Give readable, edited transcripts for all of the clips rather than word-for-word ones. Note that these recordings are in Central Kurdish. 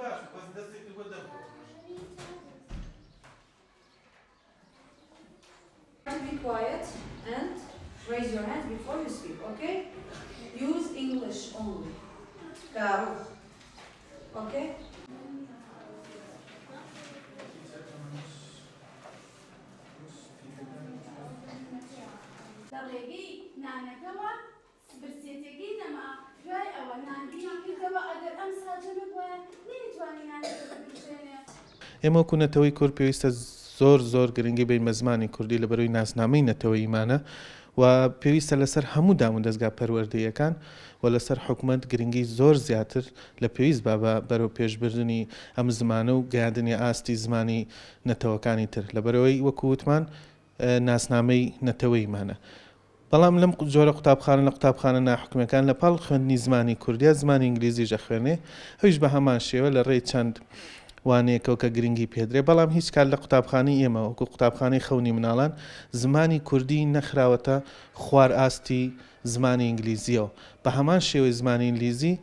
To be quiet and raise your hand before you speak, okay? Use English only. Karuch. Okay? لە ڕێگەی نانەکەوە برسێتیەکەی نەما، دوای ئەوە نان بیری کردەوە ئەگەر ئەم ساجە نەبوایە نەیتوانی نانەکە ببرژێنێ. ئێمە وەکو نەتەوەی کورد پێویستە زۆر زۆر گرنگی بەین بە زمانی کوردی لە بەرەوەی ناسنامەی نەتەوەییمانە و پێویستە لەسەر هەموو دامودەزگا پەروەردەییەکان و لەسەر حکومەت گرنگی زۆر زیاتر لە پێویست با بە بەرەو پێشبردنی ئەم زمانە و گەیاندنی ئاستی زمانی نەتەوەکانی تر لەبەرئەوەی وەکو وتمان ناسنامەی نەتەوەییمانە. بەڵام لەم جۆرە قوتابخانە لە قوتابخانە ناحکومیەکان لە پاڵ خوێندنی زمانی کوردیا زمانی ئینگلیزیش ئەخوێنێ ئەویش بە هەمان شێوە لە ڕێی چەند وانەیەکەوە کە گرنگی پێدرێ بەڵام هیچ کات لە قوتابخانەی ئێمە وەکو قوتابخانەی خەونی مناڵان زمانی کوردی نەخراوەتە خوار ئاستی زمانی ئینگلیزیەوە بە هەمان شێوەی زمانی ئینگلیزی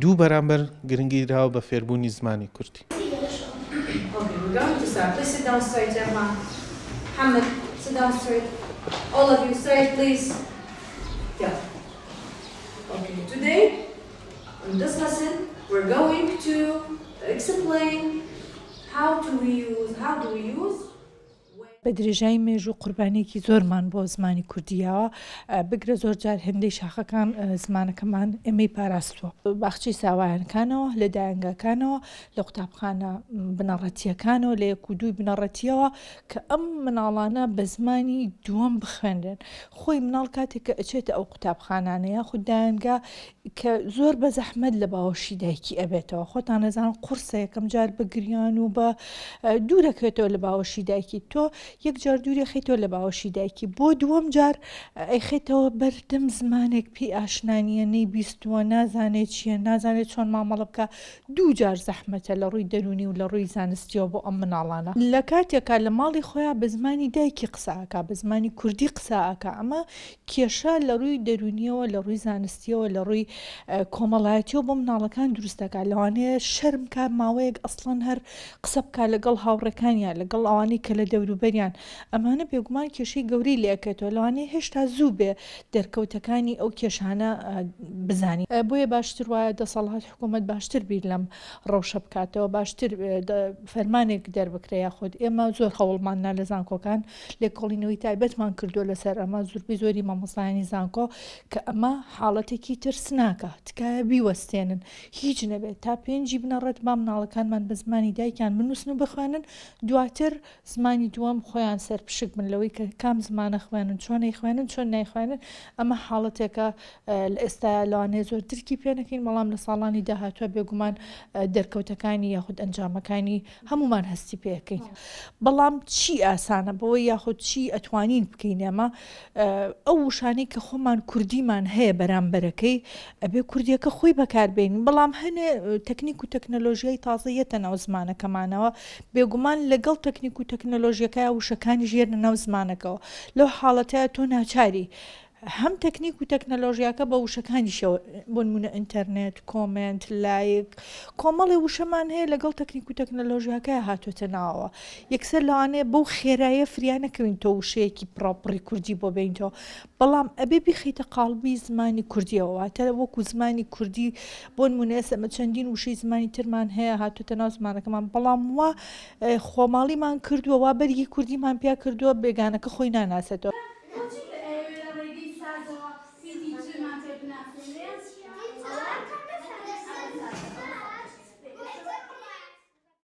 دوو بەرامبەر گرنگی دراوە بە فێربوونی زمانی کوردی. بە درێژایی مێژوو قوربانییەکی زۆرمان بۆ زمانی کوردی یاوە، بگرە زۆر جار هێندەی شاخەکان زمانەکەمان ئێمەی پاراستووە. باخچەی ساوایانکانەوە، لە دایەنگاکانەوە، لە قوتابخانە بنەڕەتییەکانەوە، لە یەک و دووی بنەڕەتییەوە کە ئەم مناڵانە بە زمانی دووەم بخوێنرێن. خۆی مناڵ کاتێک کە ئەچێتە ئەو قوتابخانانە یاخود دایەنگا کە زۆر بە زەحمەت لە باوەشی دایکی ئەبێتەوە خۆتان ئەزانن قورسە یەکەم جار بە گریان و بە دوورەکەوێتەوە لە باوەشی دایکی تۆ یەک جار دووری خەیتەوە لە باوەشی دایکی بۆ دووەم جار ئەیخەیتەوە بەردەم زمانێک پێی ئاشنا نییە نەیبیستووە نازانێت چییە نازانێت چۆن مامەڵە بکە دوو جار زەحمەتە لە ڕووی دەروونی و لە ڕووی زانستیەوە بۆ ئەم مناڵانە. لە کاتێکا لە ماڵی خۆیا بە زمانی دایکی قسە ئەکا بە زمانی کوردی قسە ئەکا ئەمە کێشە لە ڕووی دەروونیەوە، لە ڕووی زانستیەوە، لە ڕووی کۆمەڵایەتیەوە بۆ مناڵەکان دروست دەکات، لەوانەیە شەرم کا ماوەیەک ئەسڵەن هەر قسە بکا لەگەڵ هاوڕێکانیا، لەگەڵ ئەوانەی کە لە دەوروبەریان، ئەمانە بێگومان کێشەی گەورەی لێ ئەکەوێتەوە، لەوانەیە هێشتا زوو بێ دەرکەوتەکانی ئەو کێشانە بزانین. بۆیە باشتر وایە دەسەڵات، حکوومەت باشتر بیر لەم ڕەوشە بکاتەوە، باشتر فەرمانێک دەربکرێ یاخود ئێمە زۆر هەوڵمان نا لە زانکۆکان لێکۆڵینەوەی تایبەتمان کردووە لەسەر ئەمە زوربەی زۆری مامۆستایانی زانکۆ کە ئەمە حاڵەتێکی ترسناکە تکایە بیوەستێنن هیچ نەبێت تا پێنجی بنەڕەت با مناڵەکانمان بە زمانی دایکیان بنووسن و بخوێنن دواتر زمانی دووەم خۆیان سەرپشک بن لەوەی کە کام زمانە خوێنن چۆن ئەیخوێنن چۆن نایخوێنن ئەمە حاڵەتێکە لە ئێستایا لەوانەیە زۆر درکی پێ نەکەین بەڵام لە ساڵانی داهاتوە بێگومان دەرکەوتەکانی یاخود ئەنجامەکانی هەموومان هەستی پێ ئەکەین بەڵام چی ئاسانە بەوەی یاخود چی ئەتوانین بکەین ئێمە ئەو وشانەی کە خۆمان کوردیمان هەیە بەرامبەرەکەی ئەبێ کوردیەکە خۆی بەکاربێنین بەڵام هەنێ تەکنیک و تەکنەلۆژیای تازە یەتە ناو زمانەکەمانەوە بێگومان لەگەڵ تەکنیک و تەکنەلۆژیەکە وشەکانیش یەنە ناو زمانەکەوە لەو حاڵەتەیا تۆ ناچاری هەم تەکنیک و تەکنەلۆژیاکە بە وشەکانیشەوە بۆ نمونە ئینتەرنێت، کۆمێنت، لایک، کۆمەڵێ وشەمان هەیە لەگەڵ تەکنیک و تەکنەلۆژیاکە هاتۆتە ناوەوە یەکسەر لەوانەیە بەو خێرایە فریا نەکەوین تۆ وشەیەکی پڕاوپڕی کوردی بۆ بێنیتەوە بەڵام ئەبێ بیخەیتە قاڵبی زمانی کوردیەوە واتە وەکو زمانی کوردی بۆ نمونە ئێستا ئەمە چەندین وشەی زمانی ترمان هەیە هاتۆتە ناو زمانەکەمان بەڵام وا خۆماڵیمان کردووە وا بەرگی کوردیمان پیا کردووە بێگانەکە خۆی ناناسێتەوە.